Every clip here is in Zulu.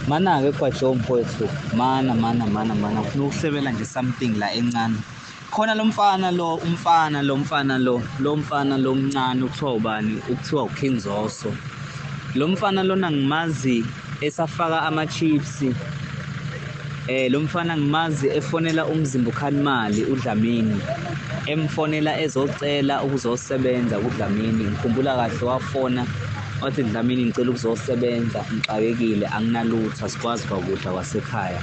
Mana-ke Gwajo mfowethu, mana mana mana mana, ngifuna ukuhlebela nje something la encane. Khona lo mfana lo, umfana lo mfana lo, lo mfana lo mncane okuthiwa ubani, okuthiwa uKing Zoso. Lo mfana lona ngimazi esafaka ama-chips. Lo mfana ngimazi efonela uMzimba uKhanimali uDlamini, emfonela ezocela ukuzosebenza kuDlamini. Ngikhumbula kahle wafona wathi, Dlamini ngicela ukuzosebenza, ngixakekile anginalutho, asikwazi kwakudla kwasekhaya.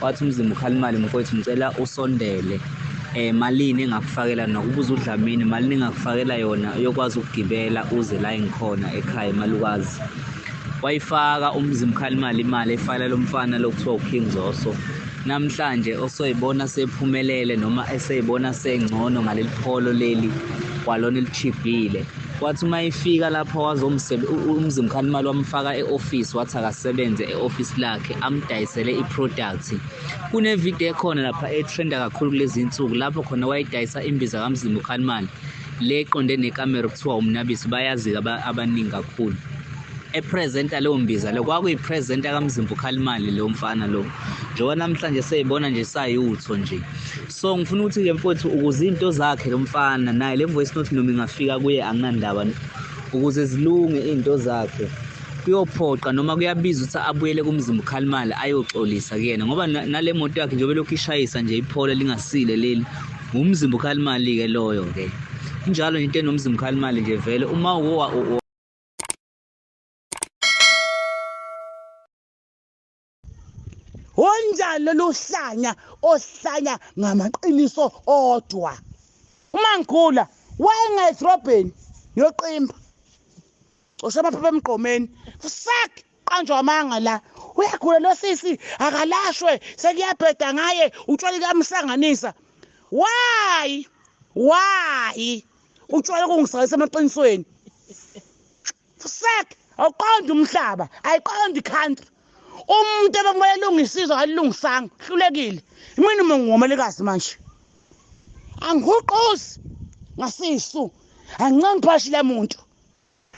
Wathi uMzimba uKhanimali, mfowethu ngicela usondele, malini engakufakela nokubuza uDlamini, malini engakufakela yona uyokwazi ukugibela uze la engikhona ekhaya emalukazi. Wayifaka uMzimba uKhanimali imali efakela lo mfana lo kuthiwa uKing Zoso. Namhlanje osoyibona sephumelele noma eseyibona sengcono ngaleli pholo leli kwalona elichibhile. Wathi uma efika lapho uMzimba uKhanimali wamfaka e-office, wathi akasebenze e-office lakhe amdayisele i-product. Kune-video ekhona lapha etrenda kakhulu kulezi insuku lapho khona wayidayisa imbiza kaMzimba uKhanimali le eqonde nekamera kuthiwa uMnabisi, bayazi abaningi kakhulu. Epresenta leyo mbiza le kwakuyipresenta kaMzimba uKhanimali lo mfana lo, njengoba namhlanje seyibona nje sayutho nje. So ngifuna ukuthi-ke mfowethu, ukuze into zakhe lo mfana naye le voice note noma ingafika kuye anginandaba, ukuze zilunge iy'nto zakhe kuyophoqa noma kuyabiza ukuthi abuyele kuMzimba uKhanimali ayoxolisa kuyena, ngoba nale moto yakhe njengoba elokhu ishayisa nje ipholo lingasile leli, uMzimba uKhanimali-ke loyo-ke. Injalo nje into enoMzimba uKhanimali nje vele uma uwa Onjani lolu hlanya ohlanya ngamaqiniso odwa. Uma ngikhula wayengayidrobheni yoqimba. Cosha amaphepha emgqomeni. Fuck, qanjwa amanga la. Uyagula lo sisi akalashwe sekuyabheda ngaye utshwala kuyamhlanganisa. Why? Why? Utshwala kungisalisa emaqinisweni. Fuck, awuqondi umhlaba, ayiqondi country. Umuntu ebekumele elungisizwe akalungisanga, hlulekile. Mina uma ngingomelekazi manje. Angihuquzi ngasisu. Angincengi phashi la muntu.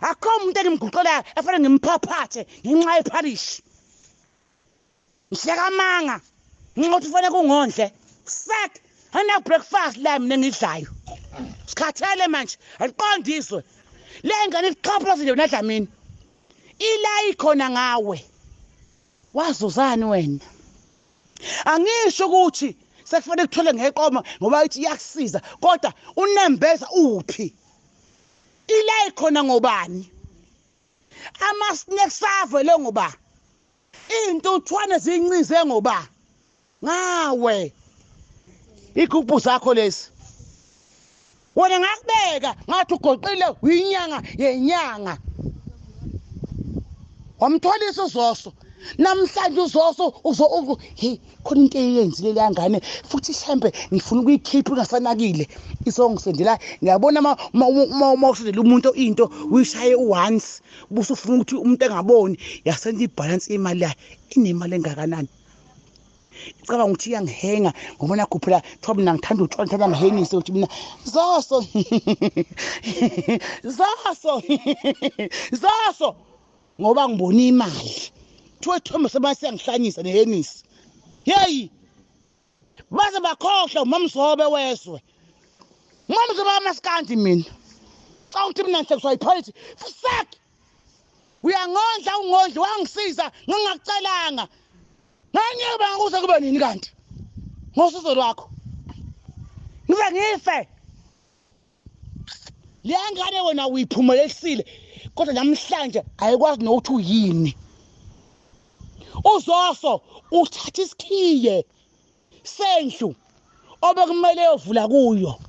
Akho umuntu engimguqelayo efanele ngimphaphathe ngenxa yephalishi. Ngihleka amanga. Ngingathi ufanele kungondle. Fuck, angina breakfast la mina engidlayo. Sikhathele manje, aliqondiswe. Le ngane iqhaphaza nje naDlamini. Ila ikhona ngawe. Wazuzani wena? Angisho ukuthi sekufanele kuthole ngeqoma ngoba ithi iyakusiza, kodwa unembeza uphi? Ila ikhona ngobani? Ama snacks avele ngoba intuthwane zincize ngoba ngawe. Igubhu zakho lesi. Wena ngakubeka ngathi ugoqile uyinyanga yenyanga. Wamtholisa uZoso. Namhlanje uZoso uzo hey khona into eyenzile le ngane futhi mhlambe ngifuna ukuyikhipha ingasanakile izongisendela. Ngiyabona uma usendela umuntu into uyishaye once bese ufuna ukuthi umuntu engaboni yasenda ibalance imali yayo inemali engakanani. Icabanga ukuthi iyangihenga ngoba nakho phela kuthiwa mina ngithanda utshwala, ngithanda ngihengise ukuthi mina Zoso Zoso Zoso ngoba ngibona imali. Kuthiwa ithombe sebasiyangihlanyisa nehenisi. Hey baze bakhohlwa uMamzobe wezwe. Mamzobe amaskandi mina. Cha uthi mina ngihlekiswa yipolitics. Fuck! Uyangondla ungondli wangisiza ngingakucelanga. Ngangeke bangakuze kube nini kanti? Ngosizo lwakho. Ngize ngife. Leyangane wena uyiphumelelisile kodwa namhlanje ayikwazi nokuthi uyini. uZoso uthatha isikhiye sendlu obekumele yovula kuyo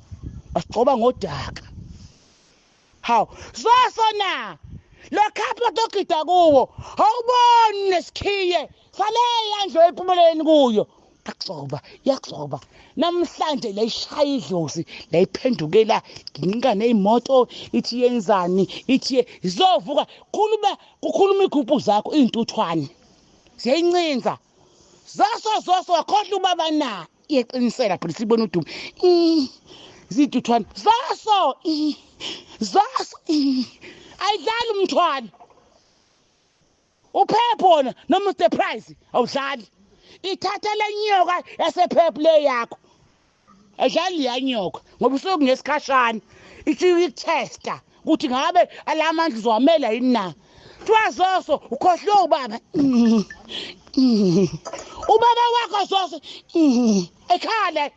wasigcoba ngodaka. Hawu Zoso na lo khapha ogida kuwo awuboni nesikhiye saleya ndlu ephumeleleni kuyo. Yagcoba yagcoba namhlanje layishaya idlozi layiphendukela nginika neyimoto ithi yenzani ithi izovuka khuluma kukhuluma igubhu zakho iy'ntuthwane ziyayincinza. Zoso Zoso wakhohlwa ubaba na iyaqinisela phela sibona udumo ziy'ntuthwane Zoso Zoso ayidlali umthwalo. Uphepho wona noma Mr Price awudlali. Ithatha lenyoka yasephepho le yakho. Ayidlali yanyoka ngoba usuke ngesikhashana. Ithi ikutesta ukuthi ngabe alamandla uzowamela yini na. Kuthiwa Zoso ukhohlwe ubaba. Ubaba wakho Zoso ekhale.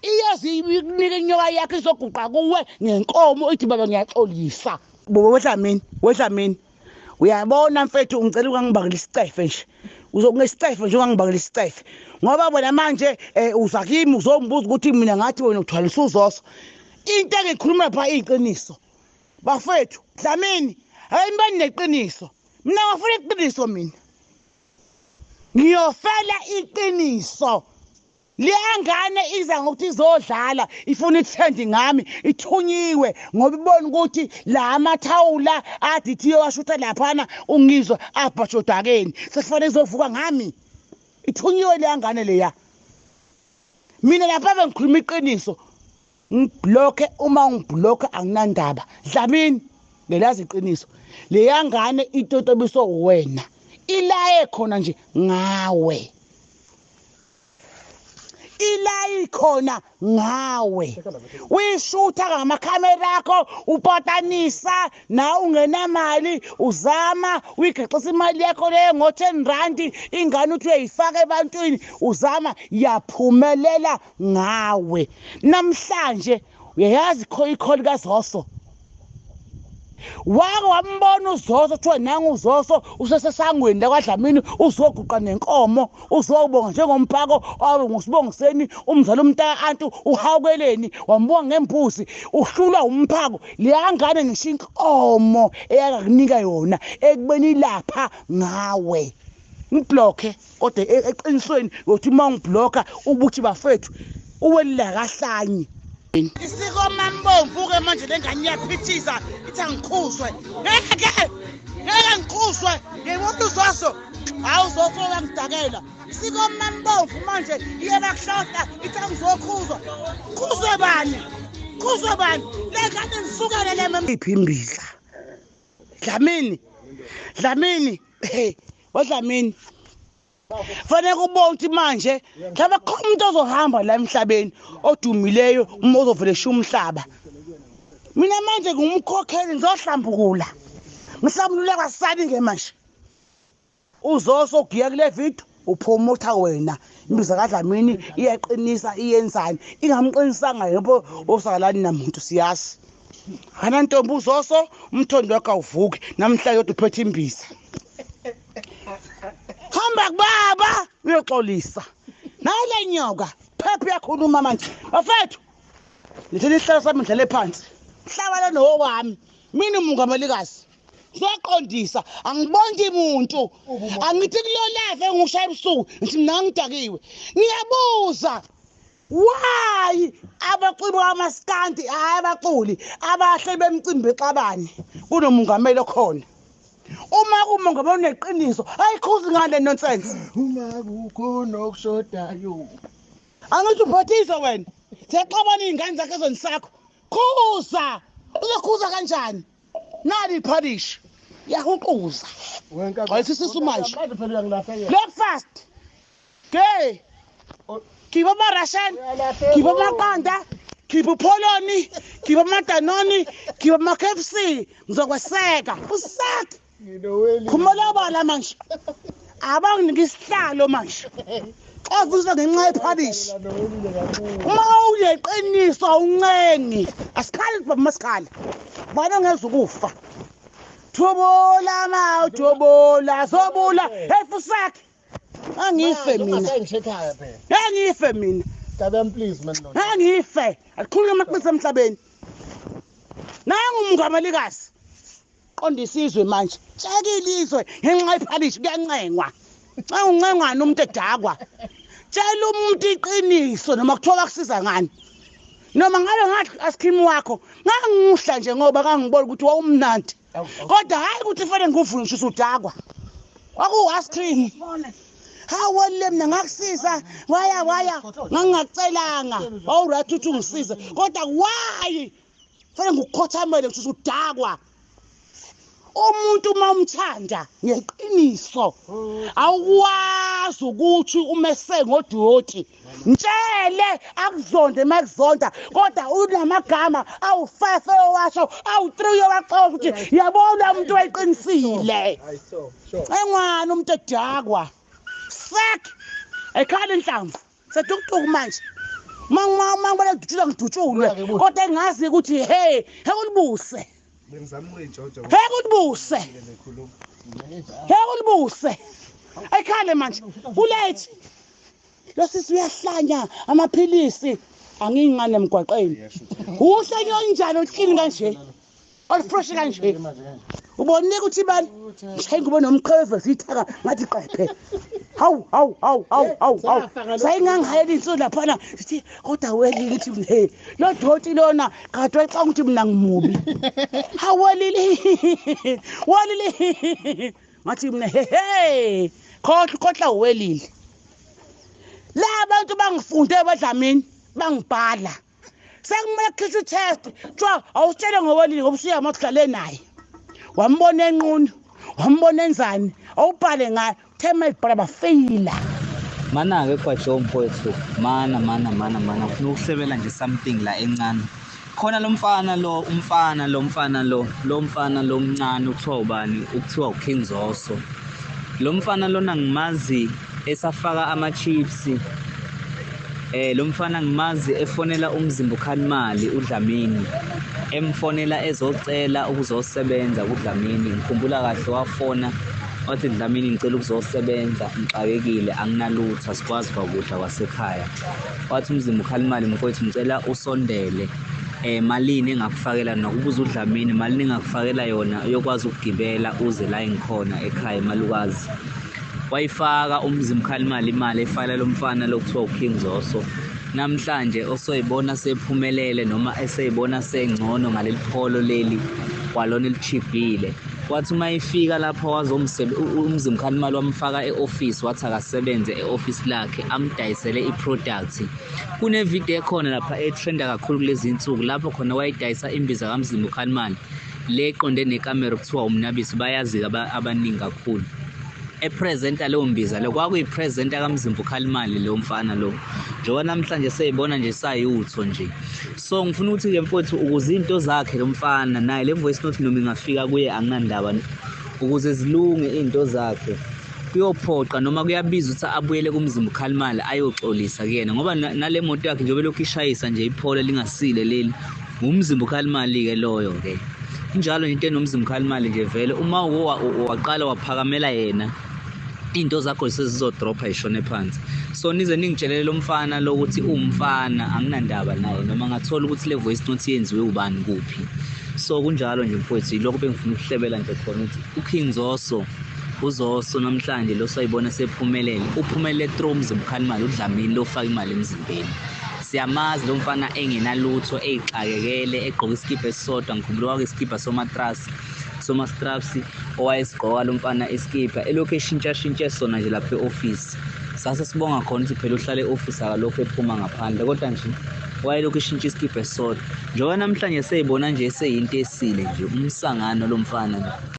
Iyazi ikunike inyoka yakho izoguqa kuwe ngenkomo ithi baba ngiyaxolisa. Bobo wedlamini, wedlamini. Uyabona mfethu ngicela ungangibangela isicefe nje. Uzokunesicefe nje ungangibangela isicefe. Ngoba bona manje uza kimi uzombuza ukuthi mina ngathi wena uthwalisa uZoso. Into engikhuluma lapha iqiniso. Bafethu, Dlamini, hayi nibani neqiniso. Mina ngifuna iqiniso mina. Ngiyofela iqiniso. Leyangane iza ngokuthi izodlala ifuna ithrendi ngami ithunyiwe ngoba ibona ukuthi la amathawula adithi iyowashutha laphana ungizwa abhashodakeni sekufanele izovuka ngami. Ithunyiwe leyangane leya. Mina lapha bengikhuluma iqiniso. Ngiblocke uma ngiblocke anginandaba. Dlamini ngelazi iqiniso. Leyangane itotobiso wena. Ilaye khona nje ngawe. Ilayi khona ngawe. Uyishutha ngamakhamera akho upatanisa na ungenamali uzama uyigexisa imali yakho leyo ngo-10 rand ingane uthi uyayifaka ebantwini uzama yaphumelela ngawe. Namhlanje uyayazi ikholi kaZoso. Wake wambona uZoso kuthiwa nangu uZoso usesesangweni lakwaDlamini uzoguqa nenkomo uzobonga njengomphako wabe ngusibongiseni umzali umntaka antu uhawukeleni wambonga ngembuzi uhlulwa umphako. Leyangane ngisho inkomo eyakakunika yona ekubeni lapha ngawe. Ngiblocke kodwa eqinisweni uyothi uma ngiblocka ubuthi bafethu uwelela kahlanye. Isiko mambomvu ke manje lengane iyaphithiza ithi angikhuzwe. Ngeke ngeke ngikhuzwe ngibona uZoso. Hawu Zoso uyangidakela. Isiko mambomvu manje iyabakuhlohla ithi angizokhuzwa. Khuzwe bani? Khuzwe bani? Lengane ngisukele le iphi imbiza. Dlamini. Dlamini. Hey, waDlamini. Fanele ubone ukuthi manje mhlawumbe khona umuntu ozohamba la emhlabeni odumileyo uma ozovele eshiya umhlaba. Mina manje ngumkhokheli ngizohlambukula. Ngihlambulula kwasani ke manje. Uzoso ugiya kule video upromotha wena. Imbiza kaDlamini iyaqinisa iyenzani. Ingamqinisanga yebo osakalani namuntu siyazi. Hana ntombi uZoso umthondo wakho awuvuki namhlanje kodwa uphethe imbiza. Hamba kubaba uyoxolisa. Nayi le nyoka phepha iyakhuluma manje. Bafethu lethele isihlalo sami ngidlale phansi. Mhlaba lo nowami. Mina umungamelikazi. Sizoqondisa angibongi umuntu. Angithi kulo live engushaya ebusuku ngithi mina ngidakiwe. Ngiyabuza why abaculi bamaskandi hayi abaculi abahle bemcimbi exabane kunomungameli okhona. Uma kumongameli uneqiniso ayikhuzi ngale nonsense. Uma kukhona okushodayo. Angithi uphathisa wena. Siyaqabana izingane zakhe ezonisakho. Khuza. Uzokhuza kanjani? Nali iphalishi. Yahuquza. Gcwalisa manje. Breakfast. Hey. Khipha ama-Russian, khipha amaqanda, khipha upholoni, khipha amadanoni, khipha ama-KFC. Ngizokweseka. Usakhe. Khumula obala manje. Abanginike isihlalo manje. Xovuswa ngenxa yephalishi. Uma uneqiniso awuncengi. Asikhali baba masikhala. Bana ngeza ukufa. Thobola ma thobola sobula. Hey fusakhe. Angife mina. Angife mina. Dabam please man. Angife. Akukhuluma amaqiniso emhlabeni. Nangu umungamelikazi. Qondisa izwe manje. Tshekile izwe ngenxa yephalishi kuyancengwa. Xa uncengwana umuntu edakwa. Tshela umuntu iqiniso noma kuthiwa kusiza ngani. Noma ngabe ngathi ice cream wakho ngangimuhla nje ngoba ngangibona ukuthi wawumnandi. Kodwa hayi ukuthi fanele ngikuvune ngisho usudakwa. Kwaku ice cream. Hawu le mina ngakusiza waya ngangingakucelanga. Wawuright uthi ungisize kodwa why fanele ngikukhothamele ngisho usudakwa. Umuntu uma umthanda ngeqiniso awukwazi ukuthi umese ngodoti. Mtshele akuzonde makuzonda kodwa unamagama awu-5 owasho awu-3 owaxosha ukuthi yabona umuntu wayeqinisile. Engwana umuntu edakwa. Sek ekhala inhlamvu. Setukutuku manje. Mangibona ngidutshulwa ngidutshulwe kodwa engazi ukuthi hey hekulibuse. Bengizama ukuyintshotsha. Hekulibuse. Hekulibuse. Ayikhale manje. Kulethi. Lo sisi uyahlanya amaphilisi angiyingane emgwaqeni. Uhlanya onjani oklini kanje? Olufresh kanje. Ubonile ukuthi bani? Ngishaye ingubo nomqheve sithaka ngathi qephe. Hawu hawu hawu hawu hawu hawu. Sayingangihayela insuku laphana sithi kodwa welile ukuthi mina hey lo doti lona kade wayecanga ukuthi mina ngimubi. Hawu welile. Welile. Ngathi mina he he. Khohlwa khohlwa welile. La bantu bangifunde badlamini bangibhala. Sekumele kukhishwe i-test kuthiwa awusitshele ngowelile ngoba usuya makuhlale naye. Wambona enqunu, wambona enzani, awubhale ngayo. Uthe mayibhala bafeyila. Mana-ke Gwajo mfowethu, mana mana mana mana ngifuna ukuhlebela nje something la encane. Khona lo mfana lo, umfana lo mfana lo, lo mfana lo mncane okuthiwa ubani, okuthiwa uKing Zoso. Lo mfana lona ngimazi esafaka ama-chips. Lo mfana ngimazi efonela umzimba ukhalimali uDlamini. Emfonela ezocela ukuzosebenza kuDlamini. Ngikhumbula kahle wafona wathi Dlamini ngicela ukuzosebenza ngixakekile anginalutho asikwazi kwakudla kwasekhaya. Wathi umzimba ukhalimali mfowethu ngicela usondele. Malini engakufakela nokubuza uDlamini malini engakufakela yona uyokwazi ukugibela uze la engikhona ekhaya emalukazi. Wayifaka umzimba ukhalimali imali efakela lo mfana lokuthiwa uKing Zoso. Namhlanje osoyibona sephumelele noma eseyibona sengcono ngaleli pholo leli kwalona elichibhile. Wathi uma efika lapha umzimba ukhalimali wamfaka e-office wathi akasebenze e-office lakhe amdayisele i-product. Kune-video ekhona lapha etrenda kakhulu kulezi insuku lapho khona wayidayisa imbiza kamzimba ukhalimali le eqonde nekamera kuthiwa umnabisi bayazi abaningi kakhulu. Epresenta leyo mbiza le kwakuyipresenta kamzimba ukhalimali leyo mfana lo. Njengoba namhlanje seyibona nje sayutho nje. So ngifuna ukuthi ke mfowethu ukuze into zakhe lo mfana naye le voice note noma ingafika kuye anginandaba ukuze zilunge izinto zakhe kuyophoqa noma kuyabiza ukuthi abuyele kumzimba ukhalimali ayoxolisa kuyena ngoba nale moto yakhe njengoba lokhu ishayisa nje iphole lingasile leli ngumzimba ukhalimali ke loyo ke. Injalo into enomzimba ukhalimali nje vele uma waqala waphakamela yena into zakho sezizodropha ishone phansi. So nize ningitshelele lo mfana lokuthi uwumfana anginandaba naye noma ngathola ukuthi le voice note yenziwe ubani kuphi. So kunjalo nje mfowethu yilokho bengifuna ukuhlebela nje khona ukuthi uKing Zoso uZoso namhlanje lo sayibona sephumelele uphumelele through umzimba ukhalimali uDlamini lo faka imali emzimbeni. Siyamazi lo mfana engenalutho eyixakekele egqoka isikibha esisodwa ngikhumbula kwake isikibha somatras somastraps owayesigqoka lo mfana isikibha elokhu eshintsha-shintshe sona nje lapha e-office. Sase sibonga khona ukuthi phela uhlala e-office akalokhu ephuma ngaphandle kodwa nje wayelokhu eshintsha isikibha esisodwa. Njengoba namhlanje seyibona nje seyinto esile nje umsangano lo mfana nje.